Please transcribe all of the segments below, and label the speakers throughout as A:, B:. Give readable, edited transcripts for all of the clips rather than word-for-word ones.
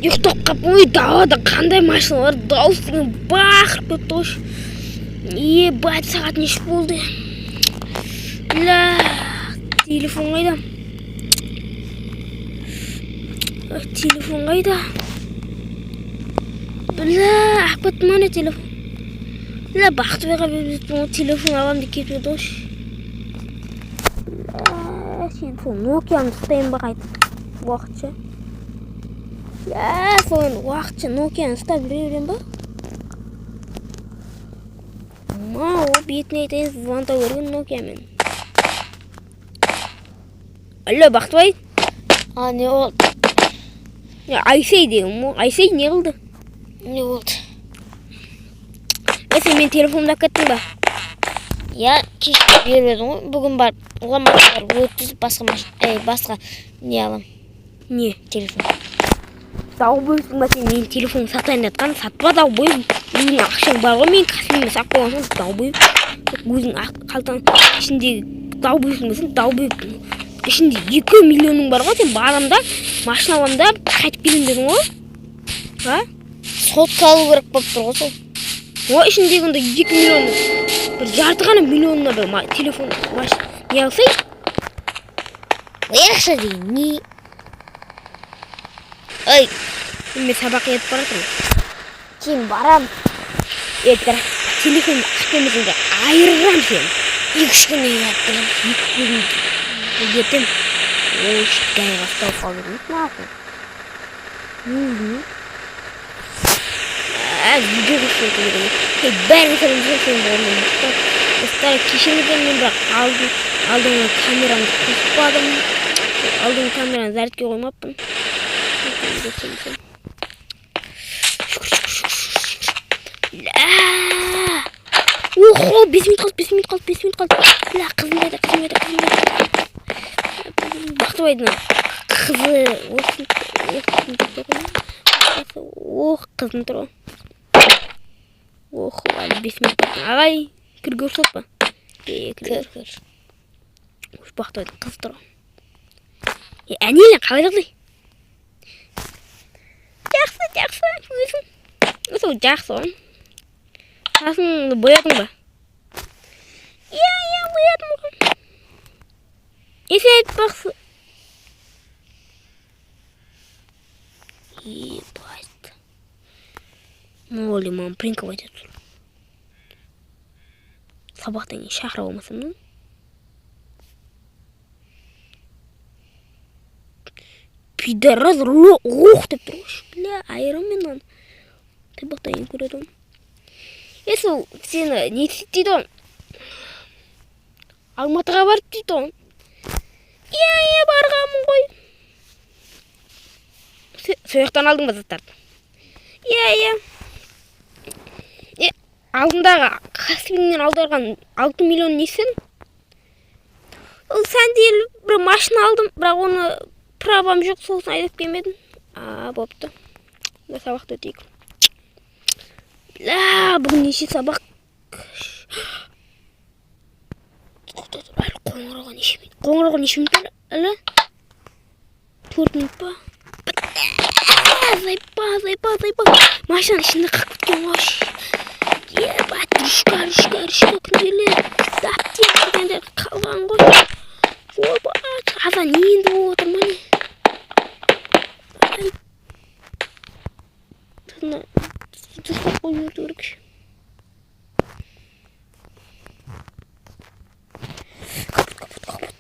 A: Ұйықтап қалыппын ғой. Далада қандай машиналар, дауыс деген бақырып кетті ғой. Ебать, сағат неше болды? Бля, телефон қайда? Ой, телефон қайда? Бля, алып кетті ма не телефон? Бля, Бақтыбайға беріп жеттім ғой, телефон аламын деп кетіп еді ғой. Бля, сен сол Нокианы ұстайын ба қайтып уақытша? Бля, сол енді уақытша Нокианы ұстап жүре беремін ба? Ма, о бетіне айтайын, звондау керек Нокиамен. Алло, Бақтыбай.
B: А, не болды?
A: Не, Айсей деген ғой. Айсей не қылды?
B: Не болды?
A: Е, сен менің телефонымды алып кеттің ба?
B: Иә, кеше беріп едің ғой. Бүгін барып, ғұламаға барып өткізіп, басқа ей, басқа не алам?
A: Не?
B: Телефон.
A: Долбоебсың ба сен? Менің телефонымды сатайын деп жатқан. Сатпа, долбоеб. Өзіңнің ақшаң бар ғой, менің каспиіме салып қойған соң, долбоеб. Өзің қалтаң ішіндегі, долбоебсың ба сен, долбоеб? Ішінде 2 миллионың бар ғой, сен барамын да, машина аламын да, қайтып келемін дедің ғой. А?
B: Сотка алу керек болып тұр ғой сол.
A: О, ішіндегі онда 2 миллион, бір жарты ғана миллионына бір телефон, машина не алсай?
B: Ой, ақша деген не? Ой,
A: мен сабаққа кетіп бара жатырмын.
B: Кейін барам.
A: Е, бірақ телефонды алып келмесең де айырам сені.
B: 2-3 күннен кейін алып келемін.
A: 2 күн ертең. Ой, гайға ұсталып қалып едім, нахуй. А, видео көрсету керек. Ей, бәрін сәлем болдым. Достар, кешіріңіздер, мен бірақ алдыңғы камерамды қоспадым. Алдыңғы камераны зарядке қоймаппын. Шүкір, шүкір, шүкір, шүкір. Ля! Охо, 5 минут қалды, 5 минут қалды, 5 минут қалды. Ля, қызым қайда, қызым қайда, қызым қайда? Бақтыбайдың қызы осы ох, қызым тұр ғой. Ох, әлі 5 минут бар. Ағай, кіруге рұқсат па? Е,
B: Кір, кір.
A: Бақтыбайдың қызы тұр ғой. Е, әнелі, қалай жағдай? Жақсы, жақсы, өзің? Сол жақсы ғой. Қасыңды боядың ба? Иә, иә, боядым ғой. Е, сен айтпақшы. Ебать. Моли, маған принковать етіп тұр. Сабақтан кейін шақырып алмасам да. Пидорас, лох деп тұр ғой. Бля, айырам мен оны. Сабақтан кейін көреді ғой. Е, сол сені не істейді дейді ғой? Алматыға барып дейді ғой. Иә, иә, барғанмын ғой. Сол жақтан алдың ба заттарды? Иә, иә. Е, алдындағы Каспийден аударған 6 миллион не істедің? Ол сәнделіп бір машина алдым, бірақ оны правам жоқ, сосын айдап келмедім. А, бопты. Мына сабақты өтейік. Бля, бүгін неше сабақ? Тоқта тұр, әлі қоңырауға неше минут? Қоңырауға неше минут бар әлі? 4 минут па? Бля, зайпа, зайпа, зайпа. Машинаның ішінде қалып кеткен ғой. Ебать, ручка, ручка, ручка, күнделік, дәптер дегендер қалған ғой. Ебать, азан енді болып отыр ма не? Ай. Мына дұрыстап қойып жіберу керек. Капот, капот, капот.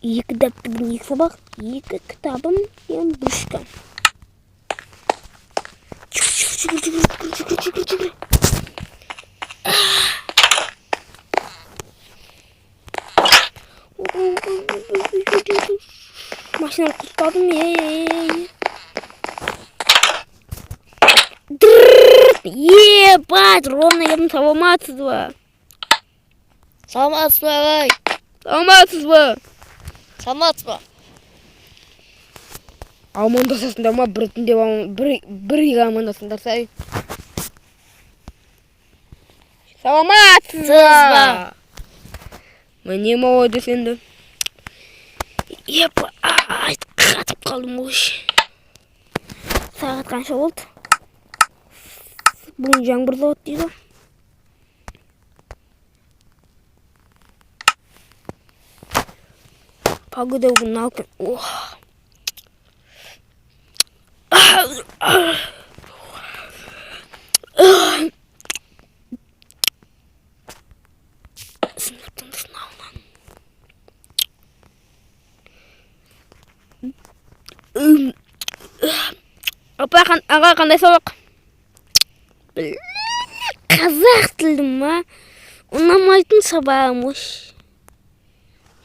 A: Екі дәптердің, екі сабақ, екі кітабым, енді ручка. Жүгір, жүгір, жүгір, жүгір, жүгір, жүгір. Машинаны құлыптадым, е. Ебать, ровно келдім, саламатсыз ба?
B: Саламатсыз ба, ағай?
A: Саламатсыз ба?
B: Саламатсыз ба?
A: Амандасасыңдар ма біртіндеп, бірге амандасыңдар сай. Саламатсыз ба? Міне, молодец енді. Ебать, қатып қалдым ғой. Сағат қанша болды? Бүгін жаңбыр жауады дейді. Погода бүгін алтын. Ох. Сыныптың сынауынан. Апа, аға, қандай сабақ? Қазақ тілі ма? Ұнамайтын сабағым ой.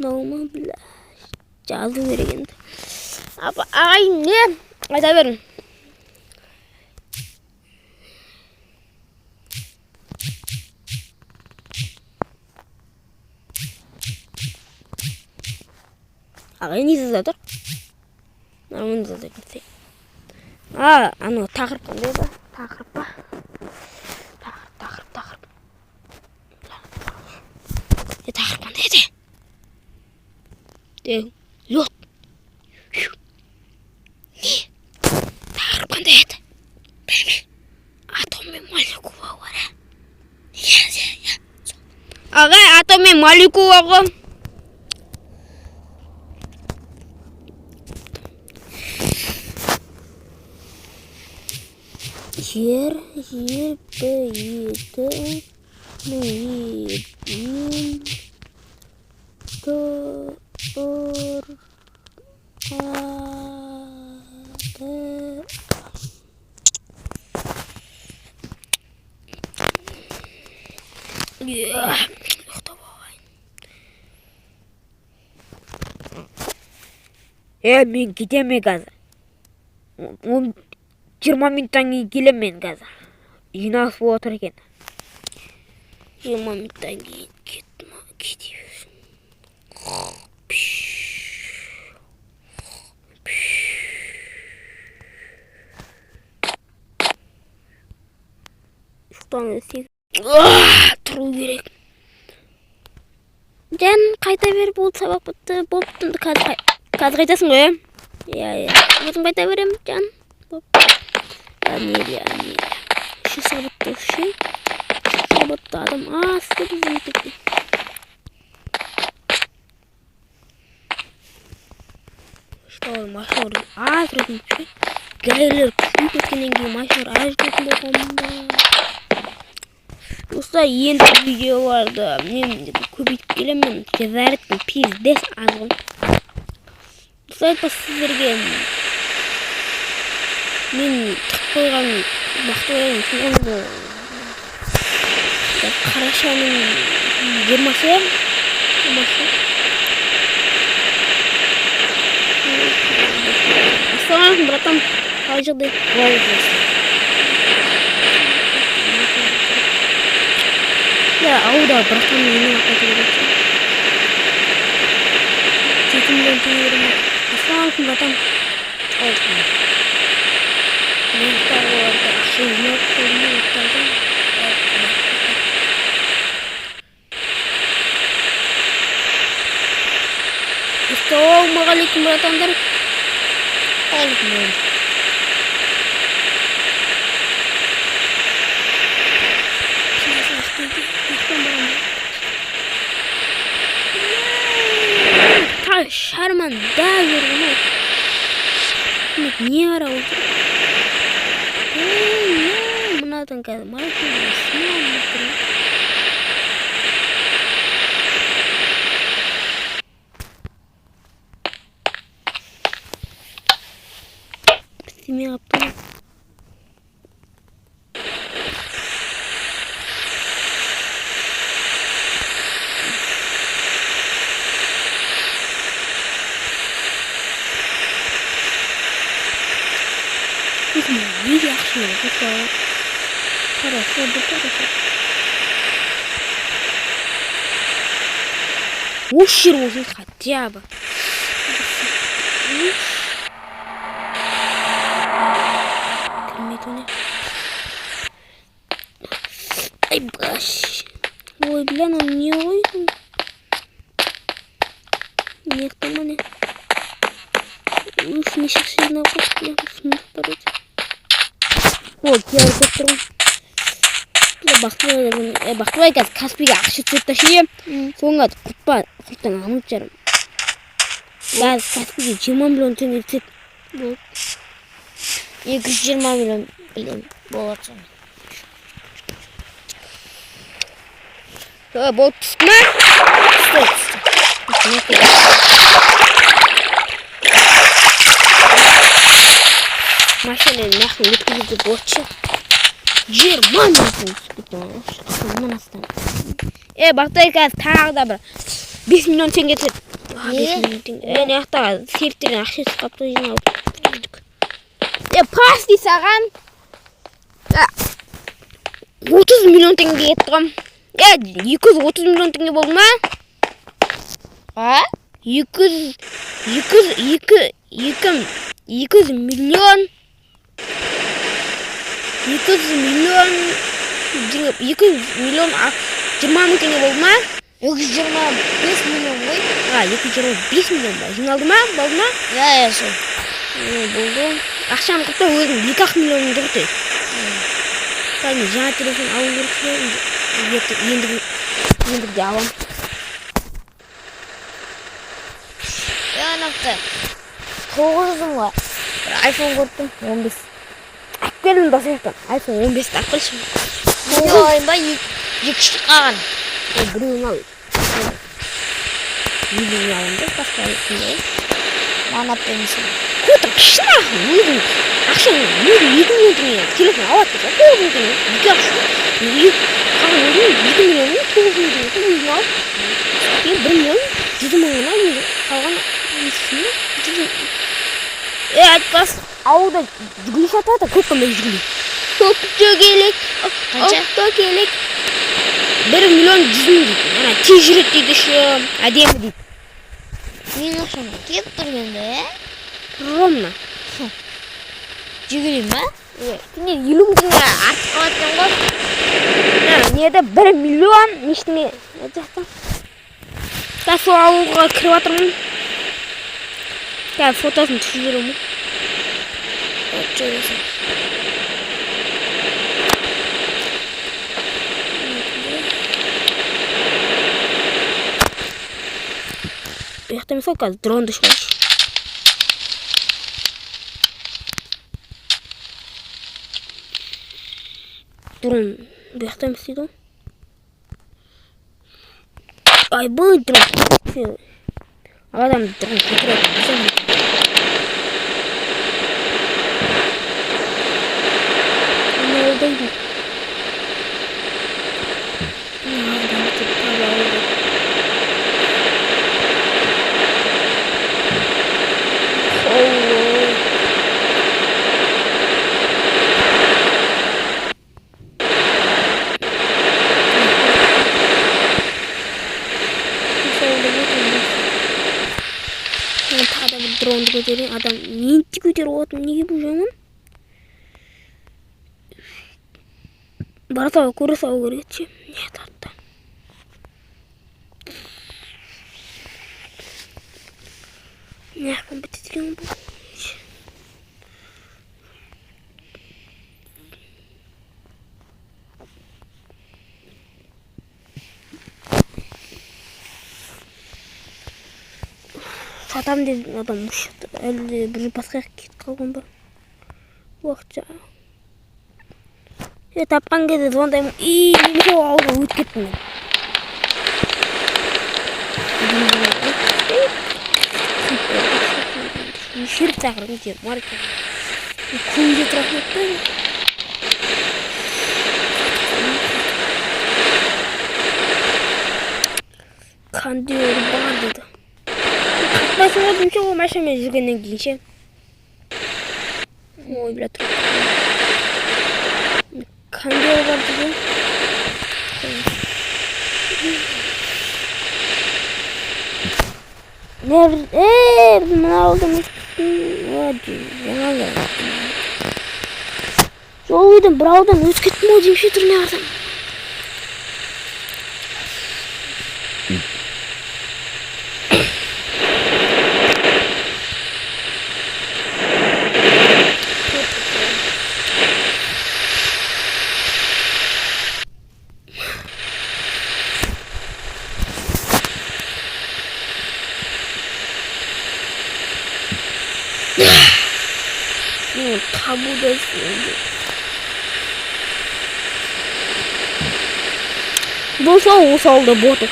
A: Мынау ма, бля. Жазу керек енді. Апа, ағай, не? Айта берің. Ағай не жазып жатыр? Нормально жазып жатыр. А, анау тақырып қандай еді? Тақырып па? Тақырып, тақырып, тақырып. Е, тақырып қандай еді? Е, лёд. Не? Тақырып қандай еді? Білмеймін. Атом мен молекула бар, ә? Иә, иә, иә. Ағай, атом мен молекула ғой. Жер, жер, Б, Е, Т, М, Е, М, Т, Р, А, Т. Ұйықтап алайын. Е, мен кетемін қазір. 20 минуттан кейін келемін мен қазір. Жиналыс болып отыр екен. 20 минуттан кейін кеттім, кете берсін. Ұйықтаңыз. Тұру керек. Жан, қайта бер, болды, сабақ бітті. Болыпты, қазір қайтасың ғой, ә? Иә, иә. Өзім қайта беремін, жан. Боп. Амелия, Амелия. Үшінші сабақта ше. Сабақта адам аз біздің мектепте. Что, машиналар аз жүретін ше. Гәйлер күшейіп кеткеннен кейін машиналар аз жүретін болған ба? Достар, енді видеоларды мен көбейтіп келемін. Зарядкам пиздец аз ғой. Достар, айтпас сіздерге мен тығып қойған Бақтыбайдың туған күні қарашаның 20-сы, 20-сы. Ассалаумағалейкум, братан. Қалай жағдай? Я ауылда братанның үйіне қайту керек. 7 миллион теңге беремін. Ассалаумағалейкум, братан. Мен оларды ақша жинап қойдым оттардан. Ассалаумағалейкум, братандар.
B: Алейкум.
A: Шарман да жүр ғой. Не қарап отыр? Мынадан қазір машина сынып. Істемей қалыпты ғой. Неге ақша жоқ достар? Хорошо, да, хорошо. Осы жер болсын хотя бы. Кірмейді ғой. Ай, баш. Ой, бля, мынау не ғой? Не ма не? Уф, неше ақша жинап қойыпты, сұмдық бар еді. О, QR код тұр ғой. Бақтыбай, Бақтыбай, қазір Каспиге ақша түседі да ше. Соңға құртпа, құрттан алмайды жарым. Қазір Каспиге 20 миллион теңге түседі.
B: Болды. 220 миллион білемін болады сонымен.
A: Болды, түсті ма?
B: Түсті, түсті.
A: Машинаны мына өткізуге болады ше. 20 миллион теңге түсіп кетті ғой. Мыңнан астам. Е, Бақтыбай, қазір тағы да бір 5 миллион теңге түседі.
B: Не?
A: 5 миллион теңге. Е, мына жақта серіктерден ақша түсіп қалыпты, жиналып. Е, пас дей саған. 30 миллион теңге кетті ғой. Е, 230 миллион теңге болды ма?
B: А?
A: Екі жүз, екі жүз, екі, екі, 200 миллион, 200 миллион теңге, 200 миллион 20 мың теңге болды ма?
B: 225 миллион ғой.
A: А, 225 миллион ба? Жиналды ма? Болды ма?
B: Иә, сол.
A: Е, болды. Ақшаны құртпа, өзің 2-ақ миллионыңды құрт. Қазір жаңа телефон алу керек ше. Ертең енді ендігіде аламын.
B: Е, анақта 900 мыңға бір айфон көріп тұрмын, 15.
A: Алып келдім да жақтан. iPhone 15-ті алып келші.
B: Біреу алайын ба, екі штук қалған.
A: Е, біреуін ал. Біреуін аламын да, басқа ешкімге.
B: Маған алып бермесең.
A: Көтің кіші нахуй, өзің ақшаң, өзің 2 миллион теңге телефон алады десе, 9 мың теңге, екі ақша. Екі, қалған өзің 2 миллионның 9 мың теңгесін өзің алып, кейін 1 миллион 100 мыңына өзің қалған несіне 100 мың. Е, айтпас, ауылда жүгіріп сатады, көк қандай жүгіріп. Көк жөгелек,
B: Қанша?
A: Көкелек. 1 миллион 100 мың дейді. Ана тез жүреді дейді еще, әдемі дейді.
B: Менің ақшам келіп тұр енді, ә?
A: Ровно.
B: Жүгірейін ба?
A: Е, күнде 50 мың теңге артып қалады екен ғой. Неде 1 миллион нештеңе жақта. Қазір сол ауылға кіріп жатырмын. Қазір фотосын түсіріп жіберемін ғой.
B: Вот, жүресің.
A: Бұл жақта емес қой, қазір дронды шығаршы. Дрон бұл жақта емес дейді ғой. Айбай, дрон. Адам дрон көтереді. Ана ауылда дейді. Мына ауылдан кетіп тағы ауылға. Оу. Осы ауылда өте. Мен тағы да бір дронды көтерейін. Адам нені көтеріп отырмын? Неге бұл жаман? Бара салу, көре салу керек еді ше. Не тартты? Не жақтан бітеді екен бұл? Сатамын деген адам осы жақта. Әлде бір басқа жаққа кетіп қалған ба? Уақытша. Е, тапқан кезде звондаймын. И, мен сол ауылға өтіп кеттім мен. Неше рет шақырдым сені, Марик. Күнде тұратын еді да. Кондер бар деді. Қайтпайсың ғой деймін ше, ол машинамен жүргеннен кейін ше. Ой, бля, тұр. Кондер бар деген. Не бір, мына ауылда жаңа жол үйден бір ауылдан өтіп кеттім ау деймін ше, түріне қарасам. Оны табу да енді. Болса осы ауылда боты.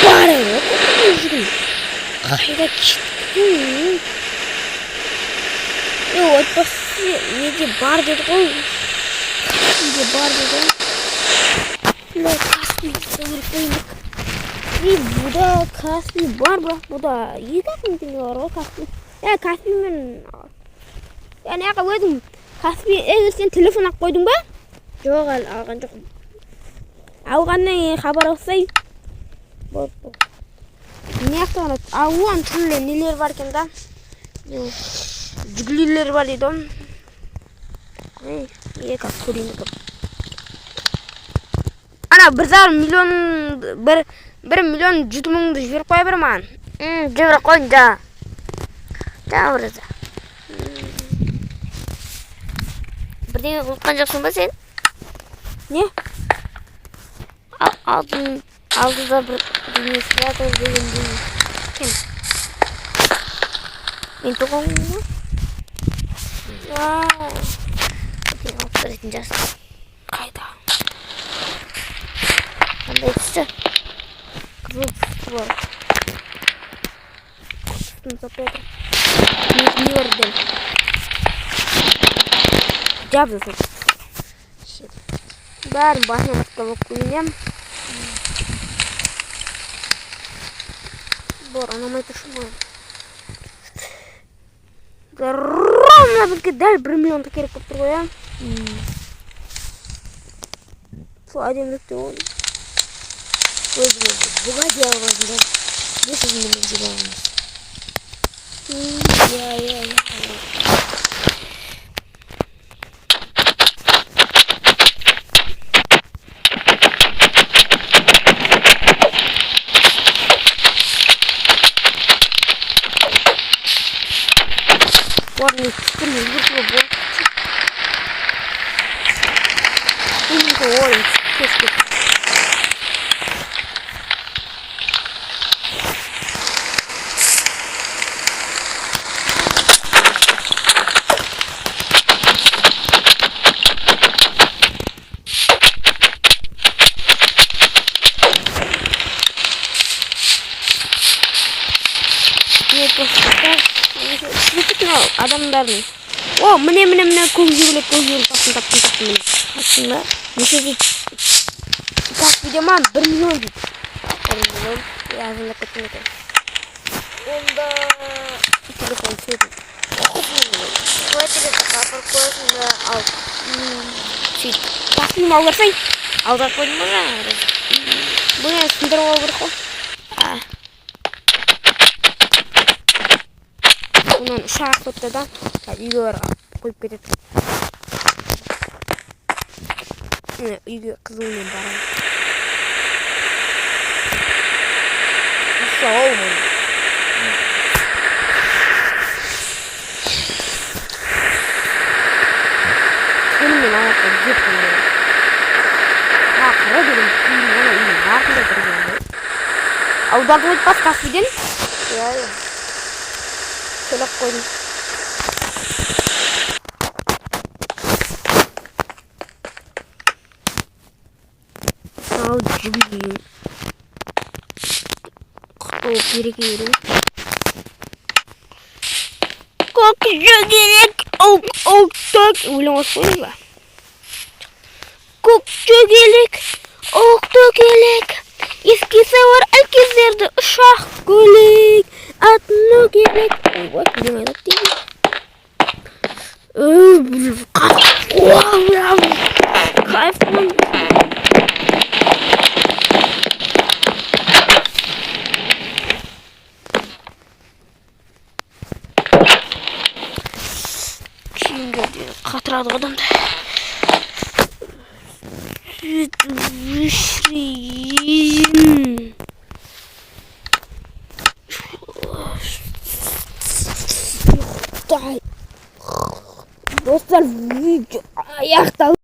A: Бар еді, жүрген. Қайда кеттің? Е, айтпақшы, неде бар деді ғой. Каспийде бар деді ғой. Бля, Каспий керек қой енді. И бұда Каспий бар, бірақ бұда 2-ақ мың теңге бар ғой Каспий. Е, Каспиймен. Я не жаққа өзің Каспий, е, сен телефон алып қойдың ба?
B: Жоқ, әлі алған жоқпын.
A: Алғаннан кейін хабарласай.
B: Болды, болды.
A: Не жақта ғана алуан түрлі нелер бар екен да. Жигулилер бар дейді ғой. Ей, екі көрейін деп. Ана 1,5 миллион, 1 1 100 000-ды жіберіп қоя бер маған.
B: Жіберіп қойдым жаңа. Жаңа бір Бірдеңе ұмытқан жоқсың ба сен?
A: Не?
B: Алдын, алдында бір дүниесі жатыр дегендей.
A: Кім?
B: Мен туған күнім ғой.
A: А,
B: Бірдеңе алып беретін шығарсың.
A: Қайда?
B: Қандай түсті?
A: Қызыл түсті бар. Түстін сатып отыр. Не бар дәл? Жап жасыл. Бәрін басынан ұстап алып келген. Бар, ұнамай тұр маған. Ровно бізге дәл 1 миллионды керек болып тұр ғой, иә? Сол әдемілік те ғой.
B: Өзіме Бугатти алып алдым да. 500 миллион жібере аламыз.
A: Иә. Олардың түстерін өзгертуге болады. Ой, кешке. Не просто мынау адамдардың. О, міне, міне, міне, көк жигули, көк жигули таптым, таптым, таптым, міне.
B: Таптың ба?
A: Неше дейді? Каспийде ма 1 миллион дейді.
B: 1 миллион.
A: Иә, арзандап кеткен екен.
B: Онда
A: Телефон түседі.
B: квартирада апарып қоясың да ал. Сөйтіп.
A: Каспийді аударсай.
B: Аударып қойдым ба жаңа?
A: Бұны сындырып алу керек қой.
B: А,
A: Онан үш ақ өтті да, үйге барып қойып кетеді. Міне, үйге қызылмен барамын. Ассалаумағалейкум. Сонымен ана жақта іздеп тұрмын. Ақыры деген үйдің, ана үйдің артында тұр екен ғой. Аудардым айтпас Каспийден.
B: Иә.
A: Төлеп қойдым. Ал жигули. Құтты болып береке беру. Көк жүгерек, оқ, оқ, так. Өлең қосып қойдың ба? Көк жүгерек, оқ дөңгелек, еске салар әл кездерді ұшақ көлік, атыну керек. Ойбай, өлең айтады дейді. Кайф қой. Киімдер қатырады ғой адамды. Өшірейін. Ұйықтай. Достар, видео аяқталды.